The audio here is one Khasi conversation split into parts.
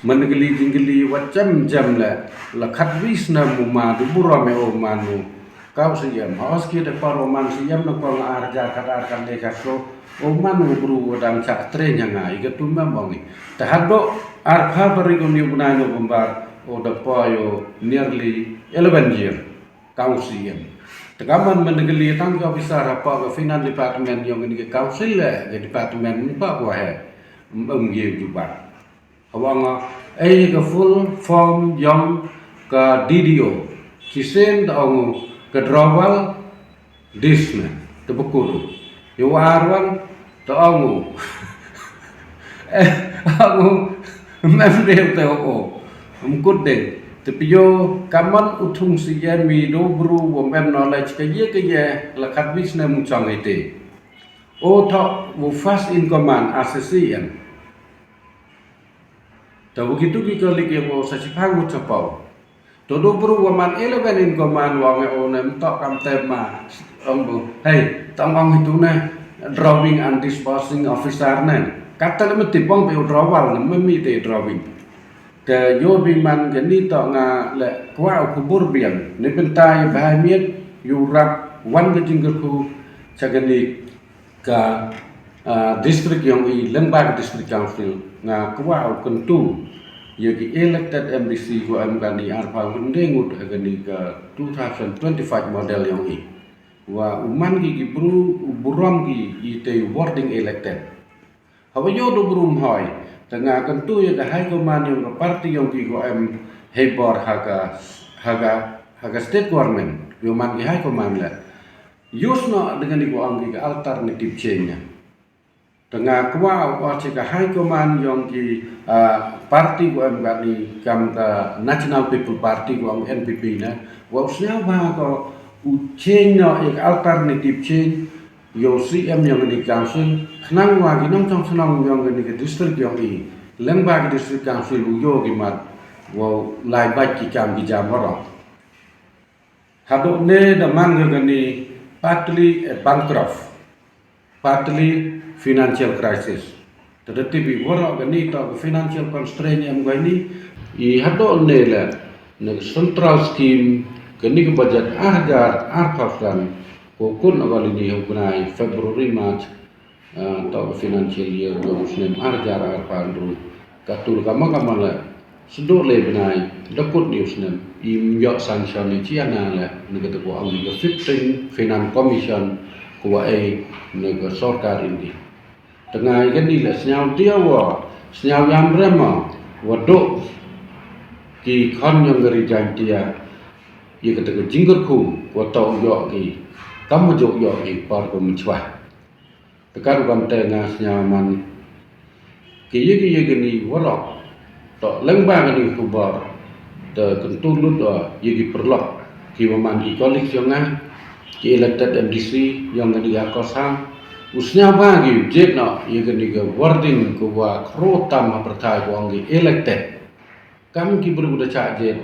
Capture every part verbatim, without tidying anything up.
Man kali jingkali wat jam jam le, la khatwi snem u man u burom e u man u. Kau siem, ha os ki de paro man siem na kong ar jar kat ar kat le kat so. U man u bru u dang chak tre nyanga, i ka tu mem ong i. Te hadok ar pha bari ko ni u bnai November, u da po yo nearly eleven year. Kau siem. Te kaman man kali tang ka officer ha pa ka finance department yong ni ka council le, ka department ni pa ko he. Em, em, ye ju ba. Hawanga, eh, ka full form yong ka D D O. Shisien ta ong u ka drawal dis ne, te buku tu. Yo arwan ta ong u. Eh, ong u, mem de te o. Mkut de. Te pio, kaman u thung si ye mi do bru, wo mem knowledge ka ye ka ye, la khatwi snem mu chong ite. O tho, wo first in command, assistant. Te wo kitu ki kalik ye wo sa chipang wo chapau. Todo bru wa man eleven in command wa nge o ne mtok kam tem ma. Ong bu. Hey, tong ong hitu ne drawing and disbursing officer ne. Kata le mesti pong pe drawal ne memi te drawing. Te yo bi man ke ni to nga le kwa u kubur biang. Ni bentai bahai miet yu rap wan ke jingkerku chagani ka, ah, district yong i lengba ka district council nga kwah u kyntu ya ki elected M D C ko em kani arphaw hynde ngut ha kani ka two thousand twenty-five model yong i. Wa u man ki ki bru u burom ki i te wording elected. Hawa yo do bru mhoi, te nga kyntu ya ka high command yong ka party yong ki ko em hei bor ha ka, ha ka, ha ka state government, yo man ki high command le. Use no dengan iku ang ki alternative change ne. Te nga kwah u che ka high command yong ki, ah, party ko em kani kam ka National People Party ko ang N P P ne. Wa u snya ba ko u change no ek alternative change yo C M yong ni council khnang wa ki nong chong chnong yong ni ka district yong i lengba ki district council u yo ki mat wa lai bait ki kam ki jam warong. Hadok ne da man ga gani partly a bankrupt, partly financial crisis. Te da tibi warok gani to ga financial constraint em gani. I hadok ne la ne central scheme gani ga budget ar hajar ar phaw san ko kun awal ini hu bnai February March. Ah, to financial year yong snem ar hajar ar phaw hynriew. Ka tul kama kama le sduk le bnai dakut ni u snem im yok sanction ni chiana le ne ka teku ang ni ka fifteen Finance Commission ko wa ei ne ka sorkar India. Tengai ka ni le sniaw dia wa sniaw yam rema wa duk ki khon yong ka ri Jaintia ya ka teku jingkyrkhu wa to yok ki kam wa jok yok ki par ko menchwa. Te ka rukom te nga sñiaw man ki ye ki ye ki ni warok. To leng ba ki ni khubor te kyntu lut o ye ki pyrlok ki wa man ki colleague yong nga ki elected M D C yong ka ni ka kosang. U sñiaw ba ki u jied no ye ki ni ka wording ko wa khro tam ha pyrthai ko ong ki elected. Kam ki briew da chah jied.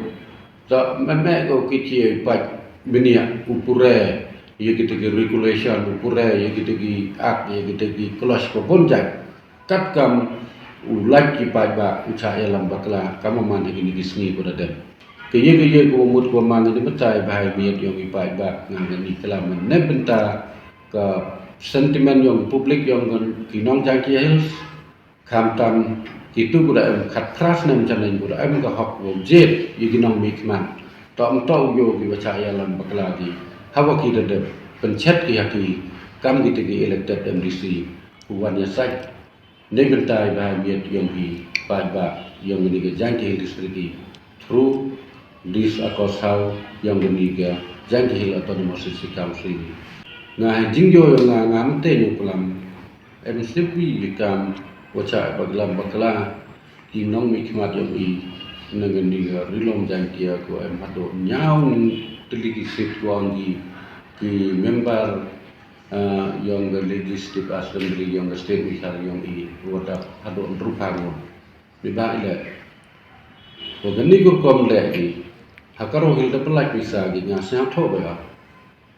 Te meh meh ko ki ki pait bniah u pure ye kita ki regulation, u pure ye kita ki act, ye kita ki clause ko bun jait. Kat kam u lait ki paidbah u chah ïalam bakla kam man ha kini ki sngi ko da dem. Ki ye ki ye ko mut ko man ni batai bahai miet yong ki paidbah ngan ni klam ne bynta ka sentiment yong public yong ki nong Jaintia Hills. Khamtam kitu ko da em khatphra snem janeng ko da em ka hok wow jied ye ki nongmihkhmat. To em to u yo ki wa chah ïalam bakla ki ha wa ki da dep pynchet ki ha ki kam kita ki elected M D C ko wan ïa sait. Nei bynta i bahai miet yong ki paidbah yong ni ka Jaintia Hills District ki through this akosau yong ni ka Jaintia Hills Autonomous District Council. Nga ha jingyo yong nga nga mte nyngkong lam. Em snipi ye kam wa chah baklam bakla ki nongmihkhmat yong i na ka ni ka Ri Lum Jaintia ko em hato ñiaw tylli ki seat ko ang ki, ki member, ah, yong ka Legislative Assembly yong ka state Meghalaya yong i wa da hato hynriewphaw ngut. Ni ba i le wa ka ni ko kom le ki ha Garo Hills da pynlait pisa ki nga sñiaw tho ba ya.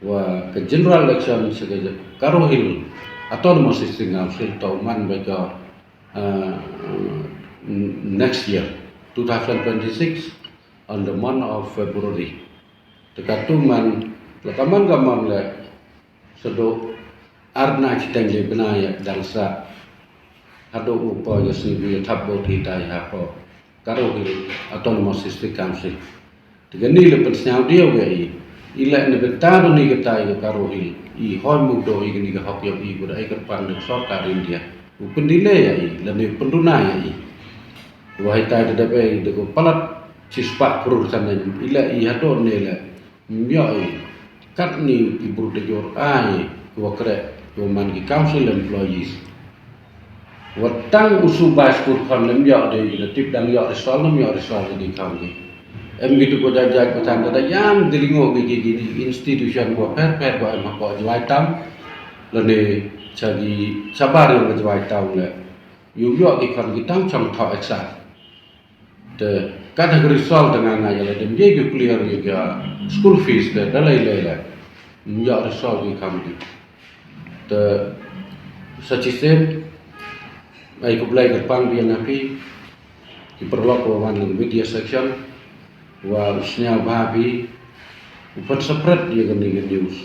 Wa ka general election sha ka Garo Hills Autonomous District Council to man ba ka, ah, next year. two thousand twenty-six, on the month of February. Te katto man, la ka mon ka mon le, sa dei ar na chi teng le bnai ïa dang sa. Haduh u po ïa sngi ïa thap bor hi tai ha po Garo Hills Autonomous District Council. Te kane la pynsngew dei ïa i. I la ne bynta ba ni ka tai ka Garo Hills. I hoi muk do i kane ka hok ïa i, ba da ai kyrpang da sorkar India. U pyndelay ïa i, lane u pynduna ïa i. Wa hai tai da dep ei da ko palat shispah crore san, i la i haduh ne la ym ïoh i. Katne ki briew da jur ai, ki wa kreh, ki wa man ki council employees. Wat tang u subai skul khon lem ïoh de, la tip dang ïoh result, lem ïoh result de di kham de. Em ki tu ko jajak ko tan da ïam di lingo ki ki ki institution ko pher pher ko em ko Jowai Town. Lane cha ki chabar ïong Jowai Town le. Ïoh ïoh ki khon ki tang chong tho exam. Te, kat ha ka result te nga nga ïa la dem ïa ka clear ïa ka school fees te da lei lei la. Ym ïoh result ki kham ki. Te, sa chisien, ai khublei kyrpang biang ha phi, ki paralok wa wan lang media section, wa u sñiaw bha phi, u pynsaphriang ïa kani ka news.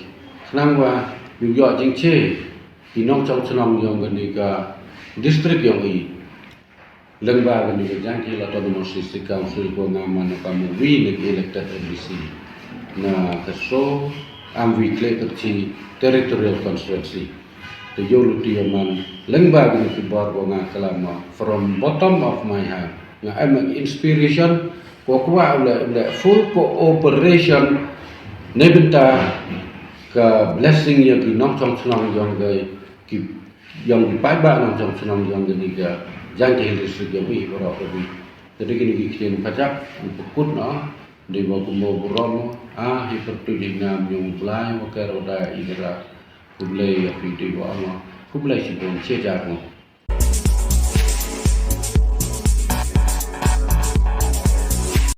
Khnang wa, ïoh ïoh jingche, ki nongchong chnong ïong kani ka district ïong i. Lyngba kani ka Jaintia Hills Autonomous District Council ko nga man ka mo wi na ki elected M D C. Na ka so am wi kle ka chi territorial constituency. Te ïoh luti man lyngba kani ki bor ko nga klam ma from bottom of my heart. Nga em inspiration ko kwah le le full cooperation ne bynta ka blessing ïa ki nongchong chnong ïong ka ki ïong ki paidbah nongchong chnong ïong kani ka Jaintia Hills District ïong i baroh ka wi. Te dei kini ki ktien pajak, u pykut no, dei wa kumno burom, a, hi pyrtuid hi ngam ïong Blai, wa ker wa da i kara, khublei ïa phi dei wa ama, khublei shibun, che jar mo.